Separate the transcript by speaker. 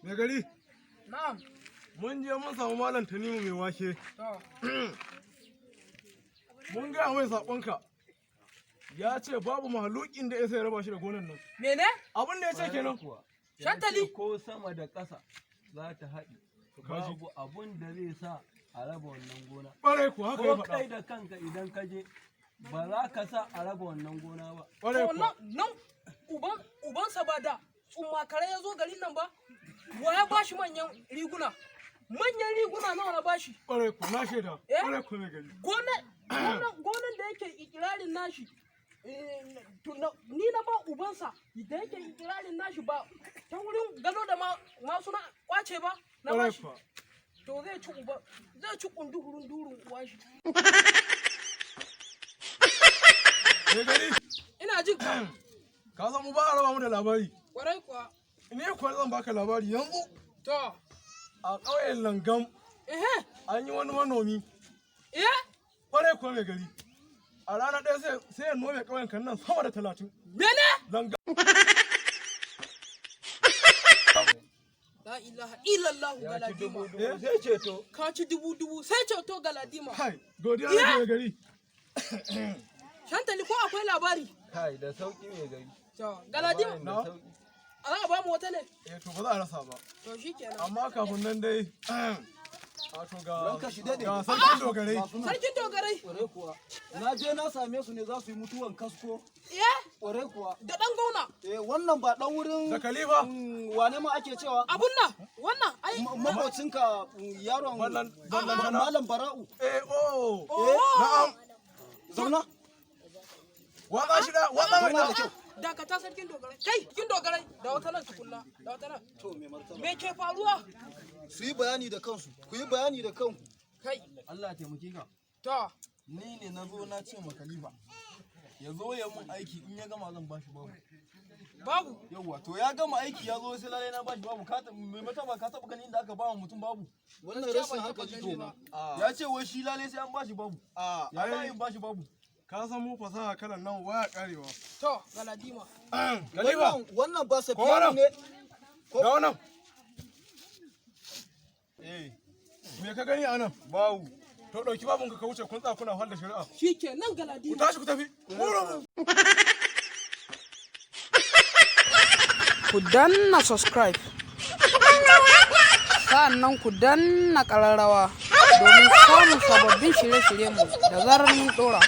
Speaker 1: Mai gari,
Speaker 2: Na'am.
Speaker 1: mun je mun samu Malam Tanimu mai wake.
Speaker 2: To.
Speaker 1: Mun gaya mai saƙonka. Ya ce babu mahalukin da ya sai raba shi da gonan nan.
Speaker 2: Mene?
Speaker 1: Abin da ya ce kenan.
Speaker 3: Kuwa.
Speaker 2: Shantali.
Speaker 3: Ya ce ko sama da ƙasa za ta haɗi.
Speaker 1: Kaji.
Speaker 3: Babu abun da zai sa a raba wannan gona.
Speaker 1: Ƙwarai kuwa, haka ya
Speaker 3: Ko kai
Speaker 1: faɗa.
Speaker 3: da kanka idan ka je, ba za ka sa a raba wannan gona ba.
Speaker 1: Ƙwarai
Speaker 2: To,
Speaker 1: kuwa.
Speaker 2: nan ubansa ba da tsummakare ya zo garin nan ba? Wa ya bashi manyan riguna? Manyan riguna nawa na bashi?
Speaker 1: Ƙwarai kuwa, na shaida.
Speaker 2: Eh?
Speaker 1: Ƙwarai kuwa, mai gari.
Speaker 2: Gonan da yake ikirarin nashi, to ni na ba ubansa da yake ikirarin nashi, ba ta wurin gado da ma masu na kwace ba na
Speaker 1: Ƙwarai
Speaker 2: bashi.
Speaker 1: kuwa.
Speaker 2: To, zai ci uba, zai ci kunduhurun durun uwan shi.
Speaker 1: Mai gari,
Speaker 2: Ina jin ka.
Speaker 1: ka san mu ba a raba mu da labari.
Speaker 2: Kwarai kuwa.
Speaker 1: Ni kuwa zan baka labari yanzu.
Speaker 2: To.
Speaker 1: A ƙauyen Langam an yi wani manomi. Ƙwarai kuwa, mai gari. A rana ɗaya sai ya nome ƙauyen kan nan sama da 30.
Speaker 2: Mene?
Speaker 1: Langam.
Speaker 2: La ilaha illallah.
Speaker 3: Ya ci
Speaker 2: Galadima.
Speaker 3: dubu dubu sai ceto.
Speaker 2: Ka ci dubu dubu sai ceto, Galadima.
Speaker 1: Kai, godiya nake, mai gari.
Speaker 2: Shantali, ko akwai labari?
Speaker 3: Kai, da sauƙi, mai gari.
Speaker 2: To, Galadima.
Speaker 3: Labarin da
Speaker 1: Na?
Speaker 3: sauƙi.
Speaker 2: A za a ba mu wata ne?
Speaker 1: Eh, to, ba za a rasa ba.
Speaker 2: To, shikenan.
Speaker 1: Amma kafin nan dai, wato ga
Speaker 4: Ranka shi daɗe.
Speaker 1: ga sarkin dogarai.
Speaker 2: Sarkin dogarai.
Speaker 4: Ƙwarai kuwa. Na je na same su ne za su yi mutuwan kasko. Ƙwarai kuwa.
Speaker 2: Da dan gauna.
Speaker 4: Eh, wannan ba ɗan wurin
Speaker 1: Da Khalifa.
Speaker 4: Wane ma ake cewa?
Speaker 2: Abun nan, wannan ai
Speaker 4: Makocinka, yaron
Speaker 1: Ballan tana.
Speaker 4: Malam Bara'u.
Speaker 1: Eh, oh.
Speaker 2: Oh.
Speaker 1: Na'am.
Speaker 4: Zauna.
Speaker 1: Watsa shi da, watsa mai
Speaker 4: Zauna
Speaker 1: da.
Speaker 4: da kyau.
Speaker 2: Dakata, sarkin dogarai. Kai, sarkin dogarai, da wata nan tukunna, da wata nan.
Speaker 4: To, mai martaba.
Speaker 2: Me ke faruwa?
Speaker 4: Su yi bayani da kansu. Ku yi bayani da kanku.
Speaker 2: Kai,
Speaker 3: Allah ya taimake ka.
Speaker 2: To.
Speaker 3: Ni ne na zo na ce ma Khalifa ya zo ya mun aiki, in ya gama zan bashi babu.
Speaker 2: Babu.
Speaker 3: Yawwa, to, ya gama aiki ya zo sai lalai na bashi babu. Ka mai mataba, ka taba ganin inda aka ba wa mutum babu?
Speaker 4: Wannan rashin hankali kenan.
Speaker 3: Ya ce wai shi lalai sai an bashi babu.
Speaker 1: A
Speaker 3: Ya za
Speaker 1: ai,
Speaker 3: in bashi babu?
Speaker 1: ka san mu fasaha kalan nan waya karewa.
Speaker 2: To, Galadima.
Speaker 1: Khalifa,
Speaker 4: Wannan ba
Speaker 1: ko
Speaker 4: Safiyanu
Speaker 1: wannan.
Speaker 4: ne.
Speaker 1: Ga wannan.
Speaker 3: Eh.
Speaker 1: Me ka gani a nan?
Speaker 3: Babu.
Speaker 1: To, ɗauki babun ka wuce, kun tsaya kuna hal da shari'a.
Speaker 2: Shikenan,
Speaker 1: Ku
Speaker 2: Galadima.
Speaker 1: tashi ku tafi. Mu
Speaker 2: Ku danna subscribe. Sa'annan ku danna ƙararrawa domin samun sababbin shirye-shiryenmu da zarar mun ɗora.